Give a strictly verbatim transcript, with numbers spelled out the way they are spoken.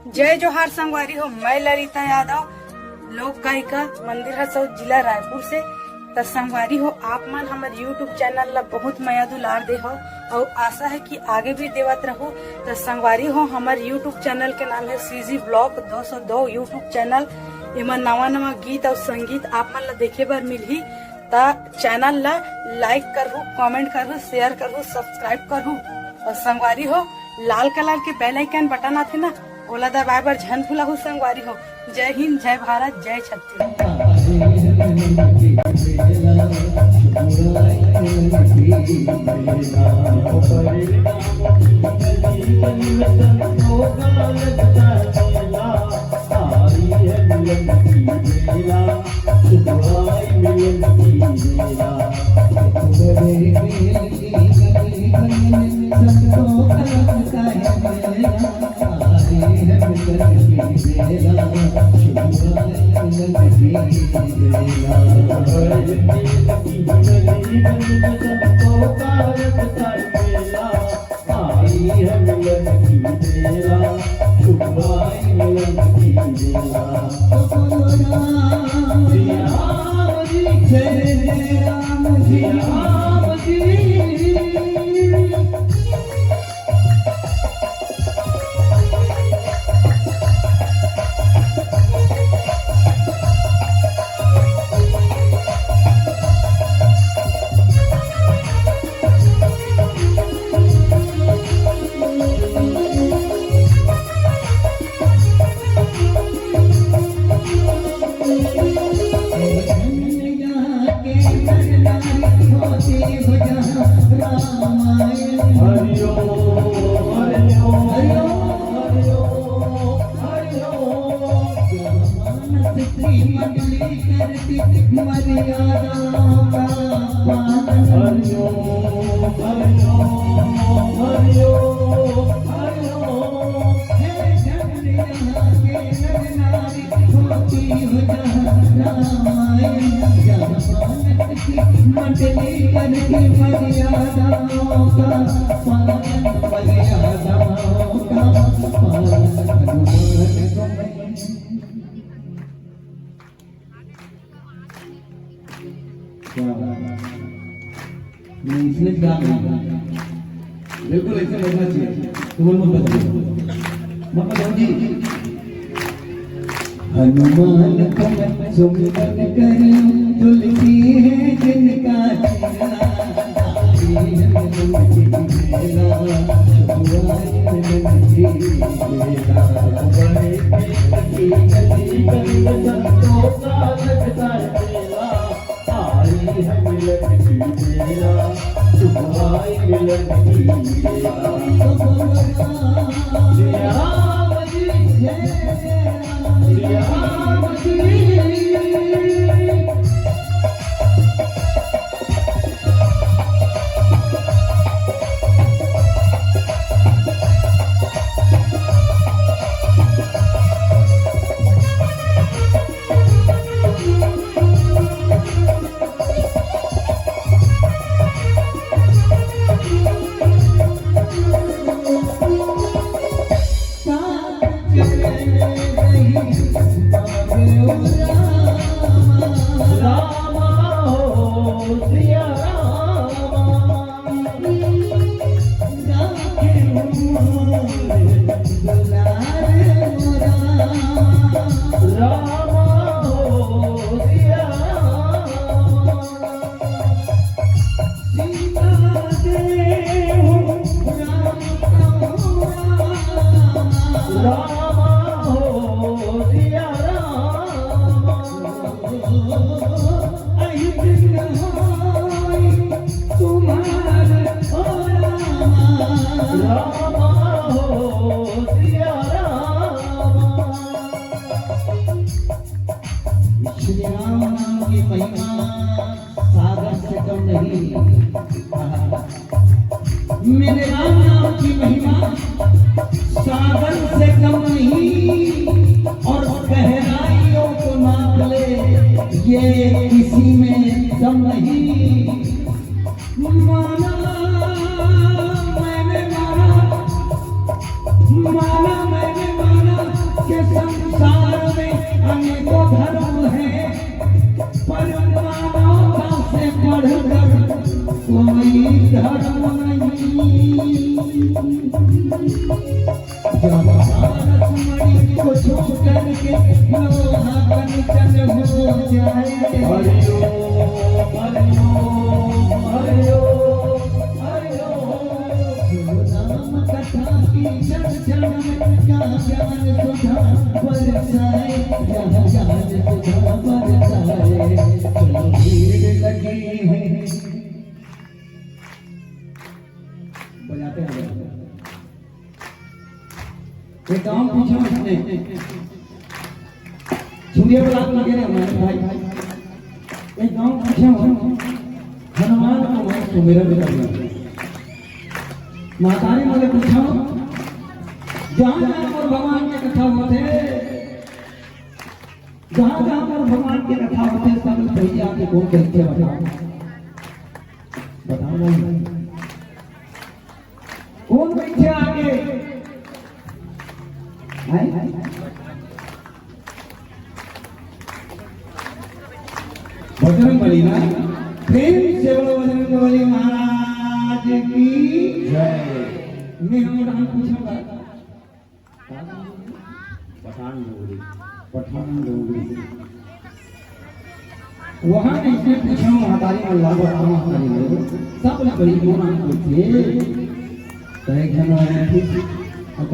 जय जोहार संगवारी हो, मैं ललिता यादव, लोक गायिका, मंदिर हसौद, जिला रायपुर से। त संगवारी हो, आप मन हमर YouTube चैनल ला बहुत मया दुलार दे हो, अउ आशा है कि आगे भी देवत रहू। त संगवारी हो, हमर YouTube चैनल के नाम है CG Vlog दो सौ दो YouTube चैनल। एमा नवा नवा गीत अउ संगीत आप मन ला देखे बर मिलही। त चैनल ला लाइक करहू, कमेंट करहू, शेयर करहू, सब्सक्राइब करहू। अउ संगवारी हो, लाल कलर के बेल आइकन बटन आथे ना, ओला दबाए बर झन भुलाहू संगवारी हो। जय हिंद, जय भारत, जय छत्तीसगढ़। क्या बात है। नहीं, इसमें क्या नहीं है। बिल्कुल ऐसे लगना चाहिए। तो बोल मत बताओ। मत बताओ जी। हनुमान को सुमिरन कर, तुलसी है जिनका चेहरा। श्री राम नाम की महिमा सागर से कम नहीं। मेरे राम नाम की महिमा सागर से कम नहीं, और गहराइयों को नाप ले, ये किसी में दम नहीं। माना मैंने माना, माना मैंने माना, के संसार में अनेकों धर्म हैं, पर मानवता से बढ़कर कोई धर्म नहीं। जब भारत मणि को छू करके लोहा कंचन हो जाए। हरि ओम, हरि ओम, हरि ओम, हरि ओम। राम कथा की जड़ जड़ में का ज्ञान सुधा बरसाए, यहाँ ज्ञान सुधा बरसाए। चलो भीड़ लगी है। बजाते हैं। एक गाँव पूछा उसने, सूर्य प्रसाद लगे ना हमारे भाई, एक गाँव पूछा हूँ, हनुमान को मैं सुमिरन करना। मातारी मैंने पूछा, जहाँ जहाँ पर भगवान के कथा होते, जहाँ जहाँ पर भगवान के कथा होते, सब पहले आके कौन कहते हैं, बताओ, बताओ भाई। कौन बैठे आगे? हैं? बजरंग बली ना? प्रेम से बोलो बजरंग बली महाराज की जय। मैं हम डांस पूछूंगा। पठान डोगरी। पठान डोगरी। वहाँ इसने पूछा, महतारी मन ला, बता महतारी मन, सब ला बड़ी मोना पूछे। कहे घन आए थे, अब